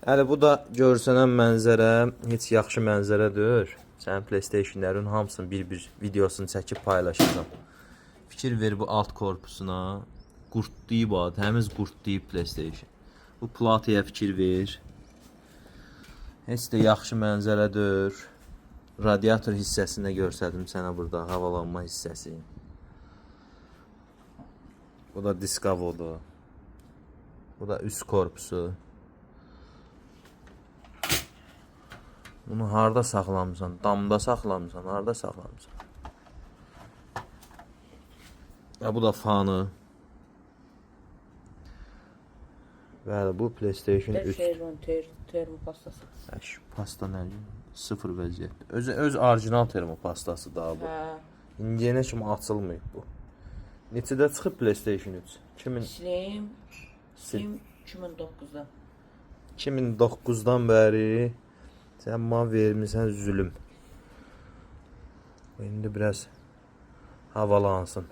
Hələ bu da görsənən mənzərə heç yaxşı mənzərə deyil. Sənin PlayStation-lərin hamısını bir-bir videosunu çəkib paylaşacağam. Fikir ver bu alt korpusuna. Qurtlayıb ha, təmiz qurtlayıb PlayStation. Bu plataya fikir ver. Heç də yaxşı mənzərə deyil. Radiator hissəsində göstərdim sənə burada havalanma hissəsi. Bu da diskavodu. Bu da üst korpusu. Bunu harda saxlamısan? Damda saxlamısan? Harda saxlamısan? Ya bu da fanı. Bəli, bu PlayStation 3. Şey, termopastası. Əş, pasta nə? Sıfır vəziyyətdə. Öz orijinal termopastası da bu. Hə. İndiyənə kimi açılmayıb bu. Neçədə çıxıb PlayStation 3? 2000 Slim. Sil. Slim 2009-da. 2009-dan bəri sən mənə vermisən zülüm. İndi biraz havalansın.